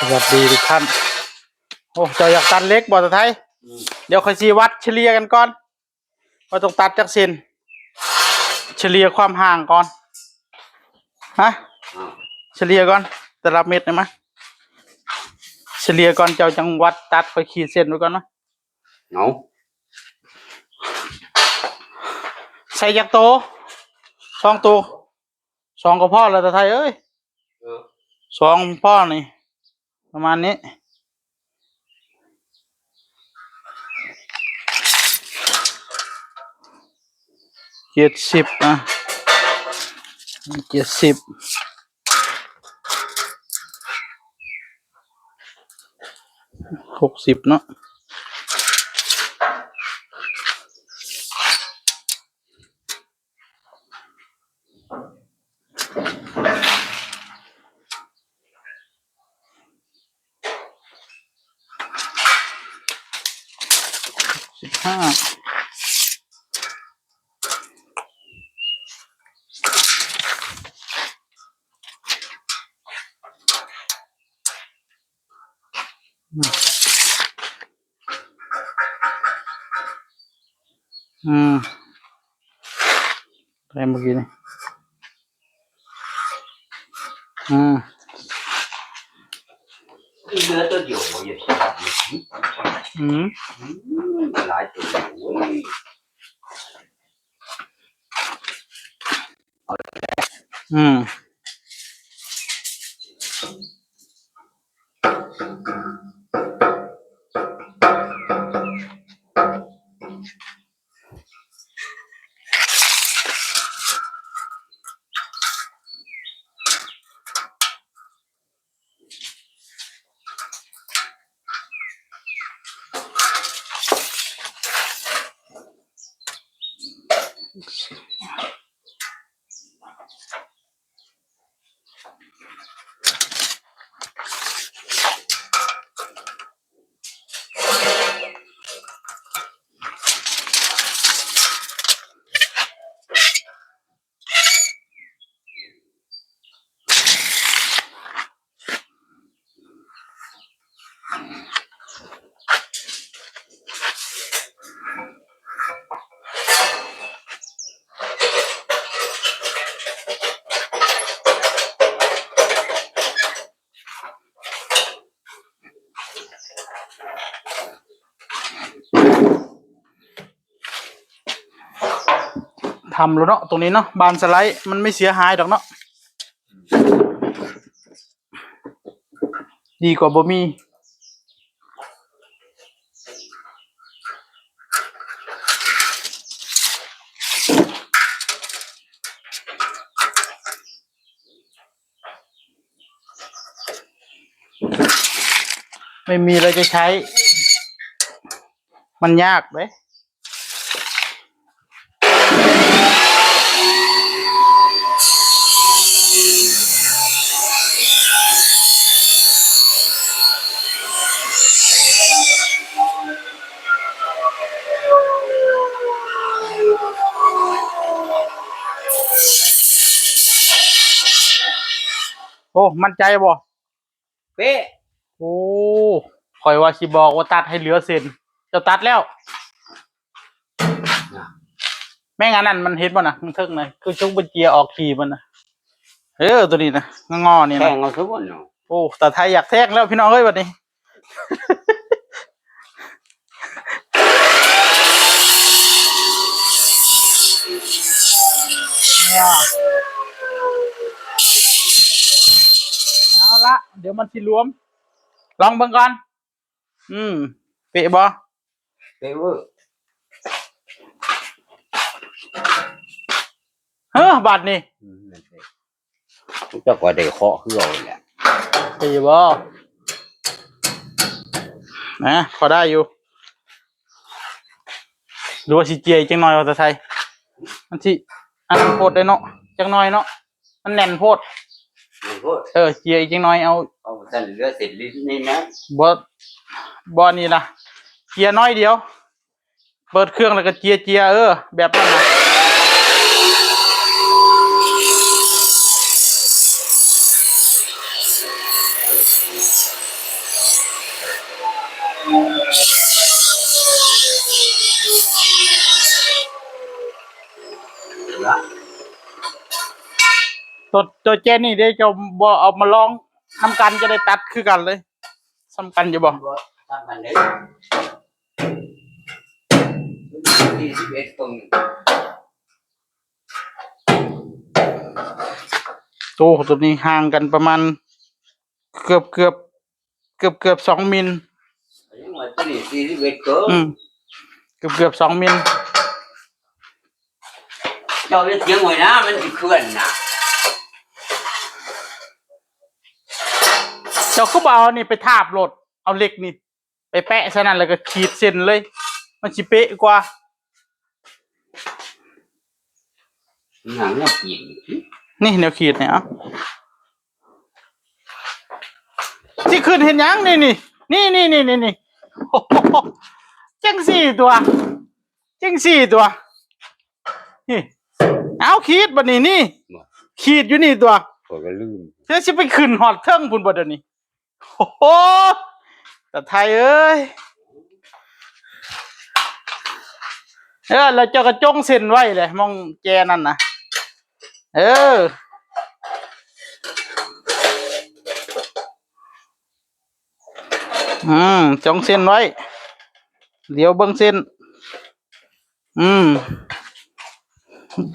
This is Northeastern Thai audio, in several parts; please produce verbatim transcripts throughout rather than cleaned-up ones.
สวัสดีทุกท่าน โอ้ เจ้าอยากตัดเหล็กบ่ตาไทย อืม เดี๋ยวค่อยสิวัดเฉลี่ยกันก่อน ว่าต้องตัดจักเซน เฉลี่ยความห่างก่อน ฮะ อ่า เฉลี่ยก่อน แต่ละเม็ดนี่มา เฉลี่ยก่อน เจ้าจั่งวัดตัด ค่อยขีดเส้นไว้ก่อนนะ เอา ใส่จักโต สองโต สองก็พอแล้วตาไทยเอ้ย เออ สองพอนี่ ประมาณนี้ เจ็ดสิบนะ เจ็ดสิบ หกสิบเนาะ สิบห้า อืม ได้เมื่อกี้นี่ อืม เหลือตัวเดียวบ่เย็น อืม อืม หลายตัวเว้ย อืม ทำแล้วเนาะ ตรงนี้เนาะ บานสไลด์ มันไม่เสียหายดอกเนาะ ดีกว่าบ่มี ไม่มีเราจะใช้ มันยากเลย โอ้ มั่นใจบ่ เป๊ะ โอ้ ข่อยว่าสิบอกว่าตัดให้เหลือเส้น เจ้าตัดแล้ว แม่งอันนั้นมันเห็นบ่นะ มันเทิงนะ คือจุกบัญเจียออกขีมันนะ เออ ตัวนี้นะ งอๆนี่นะ แทงเอาซะบ่เนาะ โอ้ ตาไทยอยากแทงแล้วพี่น้องเอ้ย บัดนี้ เอาละ เดี๋ยวมันสิหลวม ลองเบิ่งก่อน อืม เป๊ะบ่ เป๊ะเวอร์ เฮ้อ บาดนี่ อืม นั่นสิ เจ้าก็ได้เคาะคือเอาแหละ เป๊ะบ่ นะ พอได้อยู่ หรือว่าสิเจียอีกจังหน่อยว่าตาไทย มันสิ อันนั้นโพดได้เนาะ จังหน่อยเนาะ มันแน่นโพด แน่นโพด เออ เจียอีกจังหน่อย เอา เอาซั่นเหลือเส้นนิดนี่นะ บ่ บ่นี่ล่ะ เจียน้อยเดียว เปิดเครื่องแล้วก็เจีย เจีย เออ แบบนั้นน่ะ ตัว ตัวแจนี่เด้ เจ้าบ่เอามาลองนำกัน จะได้ตัดคือกันเลย ส่ำกันอยู่บ่ บ่ส่ำกันเด้ สี่สิบเอ็ด ตรง โอ้ ตัวนี้ห่างกันประมาณ เกือบเกือบ เกือบเกือบสองมิล ยังว่าตัวนี้สี่สิบเอ็ด เกิน อืม เกือบเกือบสองมิล เจ้าไปเถียงไว้นะ มันสิเคลื่อนนะ เจ้าคือบ่เอานี่ไปทาบโลด เอาเหล็กนี่ ไปแปะใส่นั่นแล้วก็ขีดเส้นเลย มันสิเป๊ะกว่า หยังเนี่ยขีด นี่แนวขีดเนี่ย เอา สิขึ้นเฮ็ดหยัง นี่ นี่ นี่ โอ้โห จังสี่ตัว จังสี่ตัว นี่ เอาขีดบัดนี้ นี่ บ่ ขีดอยู่นี่ตัว ข้อยก็ลืม เดี๋ยวสิไปขึ้นฮอดเทิงพุ้นบ่เดี๋ยวนี้ โอ้โห ตาไทยเอ้ย เออ แล้วเจ้าก็จ่งเส้นไว้เลย หม่องแจนั่นนะ เออ อืม จ่งเส้นไว้ เดี๋ยวเบิ่งเส้น อืม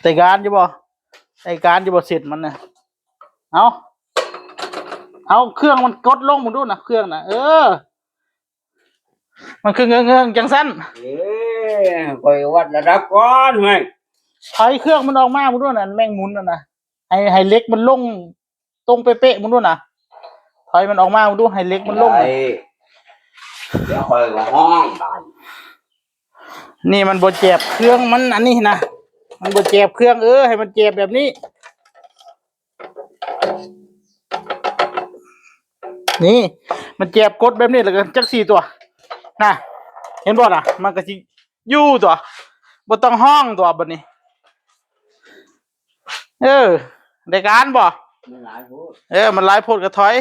ได้การอยู่บ่ ได้การอยู่บ่ เส้นมันน่ะ เอา เอาเครื่องมันกดลงมาดูนะ เครื่องน่ะ เออ มันคือเงื้องๆจังซั่น เอ้ย ข้อยวัดระดับก่อนเฮ้ย ถอยเครื่องมันออกมามึงดูน่ะ แม่งหมุนน่ะนะ ให้ ให้เหล็กมันลงตรงเป๊ะๆมึงดูน่ะ ถอยมันออกมามึงดู ให้เหล็กมันลงน่ะ ได้ เดี๋ยวข้อยก็ฮ้องบาด นี่มันบ่แจบเครื่องมันอันนี้นะ มันบ่แจบเครื่อง เออ ให้มันแจบแบบนี้ นี่ มันแจบกดแบบนี้แล้วก็จักสี่ตัว นะ เห็นบ่น่ะ มันก็สิอยู่ตัว บ่ต้องฮ้องตัวบัดนี้ เออ ได้การบ่ มันหลายโพด เออ มันหลายโพดก็ถอย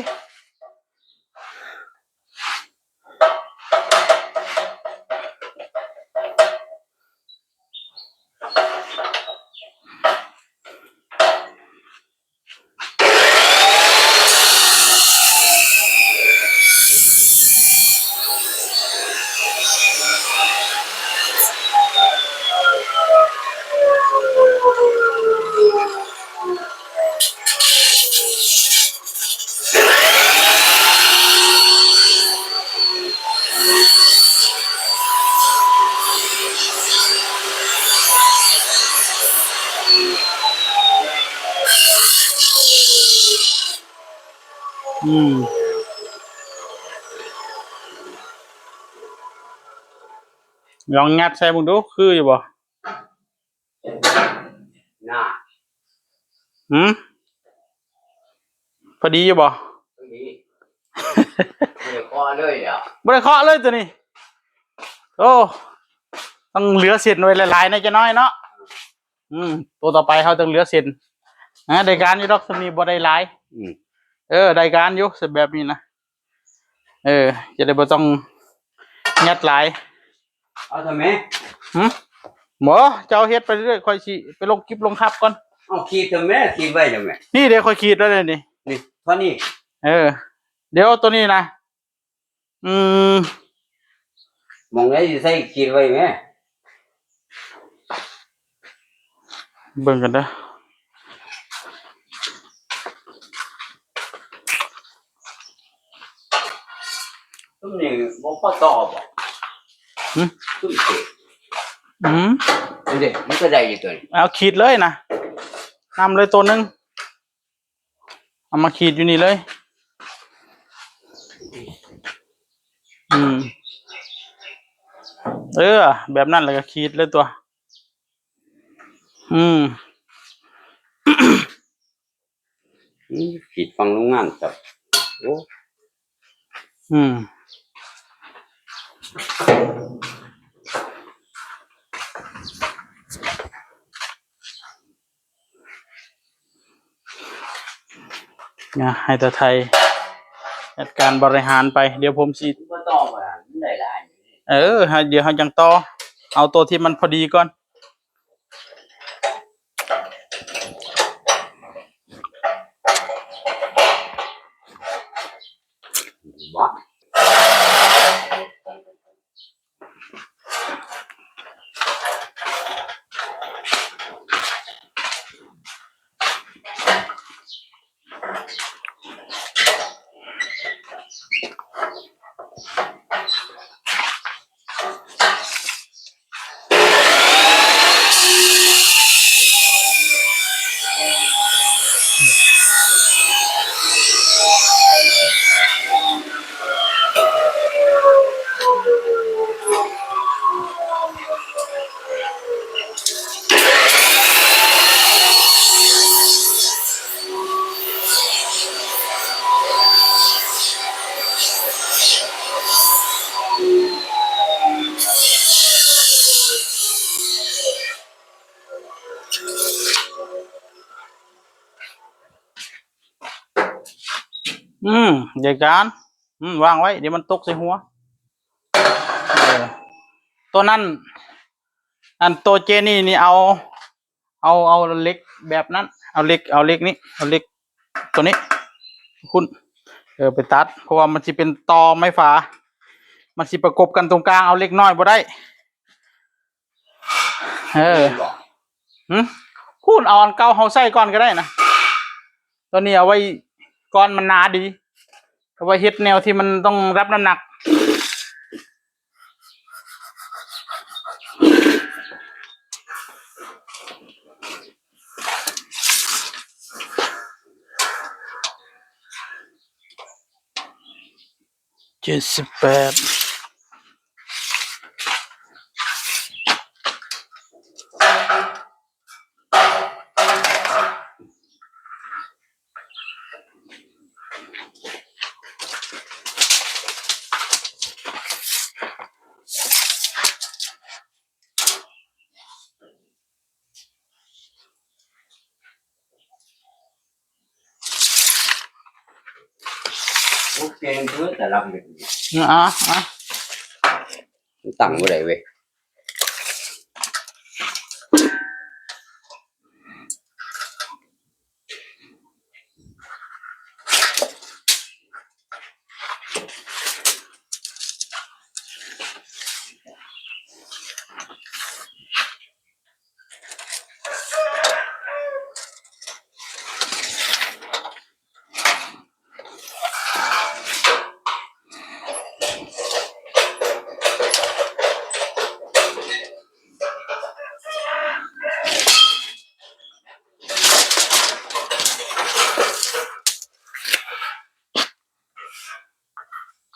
อืม ลองงัดใส่มึงดู คืออยู่บ่ น่ะ หืม พอดีอยู่บ่ พอดี บ่ได้เคาะเลยเหรอ บ่ได้เคาะเลยตัวนี้ โอ้ ต้องเหลือเส้นไว้หลายๆนะ จะน้อยเนาะ อืม ตัวต่อไปเขาต้องเหลือเส้น นะ ได้การอยู่ดอก ส่ำนี้บ่ได้หลาย อืม เออ ได้การอยู่ แบบนี้นะ เออ จะได้บ่ต้องงัดหลาย เอาทำไม หึ หมอ เจ้าเฮ็ดไปเรื่อย ค่อยสิไปลงคลิปลงคับก่อน เอาขีดทำไม ขีดไว้ทำไม นี่เดี๋ยวค่อยขีดแล้วเนี่ยนี่ นี่ เท่านี้ เออ เดี๋ยวตัวนี้นะ อืม หม่องใดสิใส่ขีดไว้แหม เบิ่งกันเด้อ ซุมนี่บ่พอต่อบ่ หึ ซุมเศษ อืม นี่เด้ มันก็ได้อยู่ตัวนี้ เอาขีดเลยนะ นำเลยตัวหนึ่ง เอามาขีดอยู่นี่เลย อืม เออ แบบนั้นแล้วก็ขีดเลยตัว อืม อืม ขีดฝั่งโรงงานครับ โอ้ อืม นะ ให้ตาไทยจัดการบริหารไป เดี๋ยวผมสิ บ่ต่อบ่ล่ะ มันได้หลายอยู่นี่ เออ ให้ เดี๋ยวเฮาจั่งต่อ เอาตัวที่มันพอดีก่อน บ่ อืม ยายการ อืม วางไว้ เดี๋ยวมันตกใส่หัว เออ ตัวนั้น อันตัวเจนี่นี่เอา เอา เอาเหล็กแบบนั้น เอาเหล็ก เอาเหล็กนี้ เอาเหล็กตัวนี้ คุณ เออ ไปตัด เพราะว่ามันสิเป็นตอไม้ฝา มันสิประกบกันตรงกลาง เอาเหล็กน้อยบ่ได้ เออ หึ คุณเอาอันเก่าเฮาใส่ก่อนก็ได้นะ ตัวนี้เอาไว้ก้อนมันหนาดี เอาไว้เฮ็ดแนวที่มันต้องรับน้ำหนัก เจ็ดสิบแปด โอเค เพื่อแต่ลำเด็ก อ่ะ อ่ะ มันตั้งบ่ได้เว้ย เ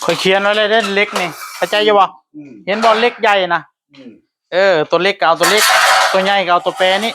พิ่นเขียนไว้เลยเด้อ เหล็กนี่ เข้าใจอยู่บ่ อืม เห็นบ่ เหล็กใหญ่นะ อืม เออ ตัวเล็กก็เอาตัวเล็ก ตัวใหญ่ก็เอาตัวแปรนี่